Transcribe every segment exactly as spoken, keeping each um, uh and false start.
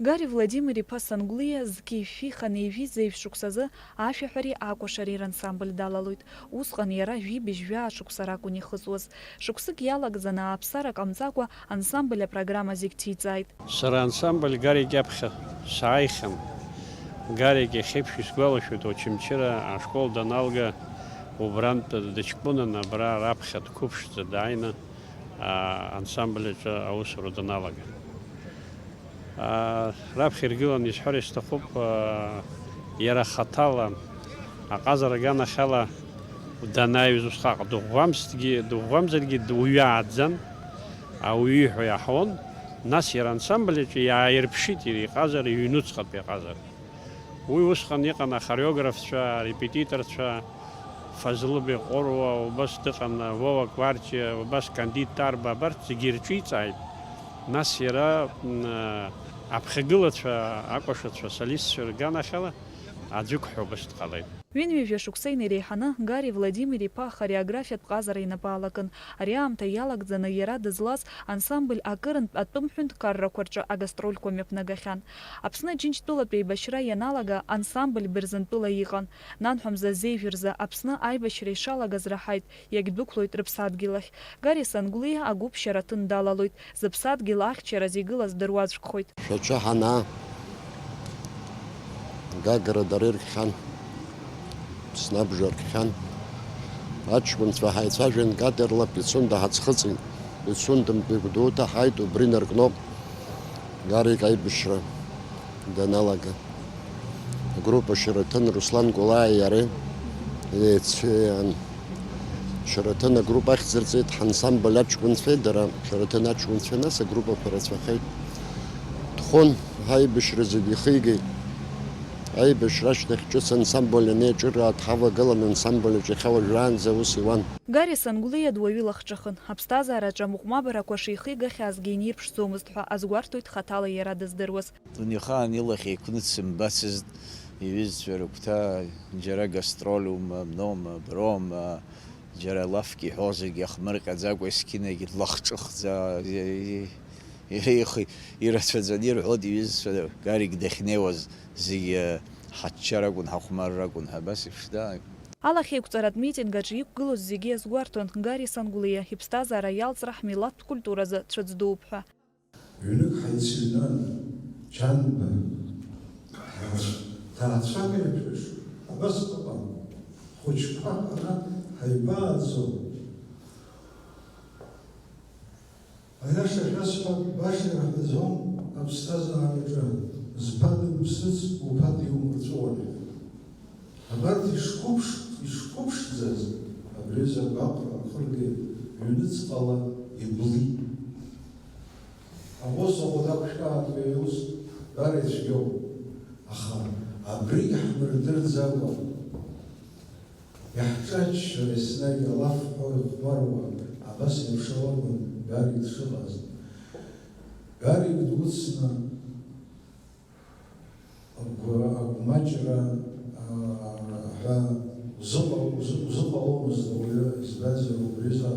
Гари Владимир-иԥа Сангәлиа зқьи жәшәи хынҩажәи зеижә шықәсазы ашәаҳәареи акәашареи рансамбль далалоит. Усҟан иара жәибжь-жәаа шықәса ракәын ихыҵуаз. Шықәсык иалагӡаны ааԥсара ҟамҵакәа ансамбль апрограмма зегь ҭиҵааит. Сара ансамбль Гарик иаԥхьа сааихьан. Гарик иахьеиԥш исгәалашәоит, Очамчыра ашкол даналга, убрантә дыҷкәынан абра раԥхьа дқәыԥшӡа дааины, аа, ансамбль аҿы аусура даналага. Аа, раԥхьа иргыланы исҳәар исҭахуп, аа, иара хаҭала аҟазара аганахьала данааиз усҟак дыӷәӷәамзҭгьы, дыӷәӷәамзаргьы дуаҩы ааӡан, ауаҩы ииҳәо иаҳауан, нас иара ансамбль аҿы иааирԥшит иара иҟазара, иҩнуҵҟатәи аҟазара. Уи усҟан иҟан ахореографцәа, арепетиторцәа, Фазлы Беҟәыруа, убас дыҟан Вова Кварчиа, убас Кандид Тарба, абарҭ зегьы ирҿиҵааит. Нас иара, м, аԥхьагылацәа, акәашацәа, солистцәа рганахьала аӡәык ҳәа убас дҟалеит. Ҩынҩажәа шықәса инареиҳаны Гари Владимир-иԥа ахореографиатә ҟазара инапы алакын. Ари аамҭа иалагӡаны иара дызлаз ансамбль акырынтә атәым ҳәынҭқаррақәа рҿы агастрольқәа мҩаԥнагахьан. Аԥсны Џьынџьтәылатә еибашьра ианалага, ансамбль Бырзентәыла иҟан. Нанҳәа мза зеижә рзы Аԥсны аибашьра ишалагаз раҳаит, иагьдәықәлоит рыԥсадгьыл ахь. Гари Сангәлиа агәыԥ Шьараҭын далалоит. Зыԥсадгьыл ахьчараз игылаз дыруаӡәкхоит. Шәача ҳанаа, Гагра дара иркхьан, Ԥсны абжа ркхьан. Аҷкәынцәа ҳаицәажәан, Гагра Пицунда ҳаӡхыҵит. Пицундантәи Гәдоуҭа ҳааит, убри наркноуп Гарик аибашьра даналага. Агруппа Шьараҭын, Руслан Кәлааи иареи еицәеиан. Шьараҭын агруппа ахьӡырҵеит, ҳансамбль аҷкәынцәеи дара, Шьараҭын аҷкәынцәеи, нас агруппақәа рацәахеит. Дхон, ҳаибашьра зегьы ихигеит. Аибашьра ашьҭахь ҿыц ансамбль анеиҿыраа дҳавагылан, ансамбль аҿы иахьа уажәраанӡа аус иуан. Гари Сангәлиа дуаҩы лахҿыхын. Аԥсҭазаараҿы амыҟәмабарақәа шихигахьазгьы инирԥшӡомызт ҳәа азгәарҭоит хаҭала иара дыздыруаз. Дунеихаан илахь еиқәныцымбацызт иҩызцәа рыгәҭа, џьара гастролума, мнома, брома, џьара лафк иҳәозаргьы иахмырҟьаӡакәа, есқьынагьы длахҿыхӡа, иреихеит, ирацәаӡаны ирҳәоит иҩызцәа Гарик дахьнеиуаз, зегьы ҳаччара акәын, ҳахәмарра акәын ҳәа, абас еиԥш дааит. Алахьеиқәҵаратә митинг аҿы иқәгылоз зегьы иазгәарҭон Гари Сангәлиа иԥсҭазаара иалҵра ҳмилаҭтә культуразы цәыӡ дууп ҳәа. Ҩнык ҳаицыҩнан, Џьанба, ҭаацәак еиԥш, абас ҳаҟан, хәыҷқәак ара ҳаибааӡо. Аиаша шәасҳәап, баша ираҳәаӡом аԥсҭазаараҿы, зԥа дымԥсыц, уԥа диумырҵәуан ҳәа. Абарҭ ишқәыԥш-, ишқәыԥшӡаз, абри аҩыза агәаҟра ахыргеит, ҩныҵҟала иблит. Аус ахәы дақәшәааит уи аус, дара ицәгьоуп. Аха абригь ҳмырдырӡакәа, иаҳҿаччо еснагь алафҳәа ихәмаруа, абас еиԥш алакәын Гарик дшыҟаз. Гарик дуцны, агәмаҷра, аа, ҳәа узыҟа-, узы-, узыҟаломызт ауаҩы, избанзар, убри аҩыза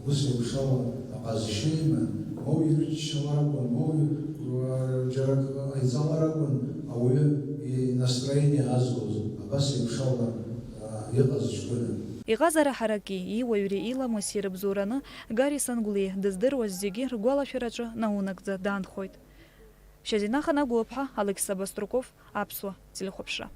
ус еиԥш ала аҟазшьа иман, моу ирччалар акәын, моу, аа, џьара акы ҟаиҵалар акәын ауаҩы инастроение азгоз, абас еиԥш ала, аа, иҟаз ҷкәынан. Иҟазара ҳараки, иуаҩри, иламыси рыбзоураны Гари Сангәлиа дыздыруаз зегьы ргәалашәараҿы наунагӡа даанхоит. Шьазина Ханагәлаԥҳа, Алықьса Баструков, Аԥсуа телехәаԥшра.